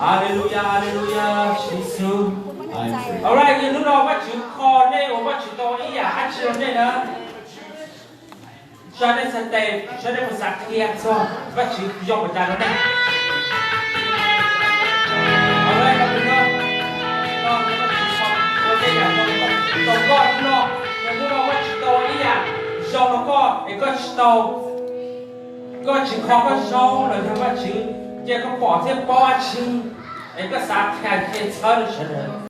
Haleluya, haleluya, Tswv Yexus. Alright, yog hnub no Vajtswv kho nej uas Vajtswv tau ib yam dab tsi rau nej na, tsa nej txhais tes saib nej puas xav qhia txog Vajtswv zoo li cas rau nej. Alright, no, no, no, Vajtswv kho ua tej yam rau koj hnub no, yog hnub no Vajtswv tau ib yam zoo rau koj es koj tsis tau, koj tsis kho koj zoo los yog Vajtswv cia koj pom thiab paub dab tsi es koj xav qhia qhia txhawb rau sawv daws.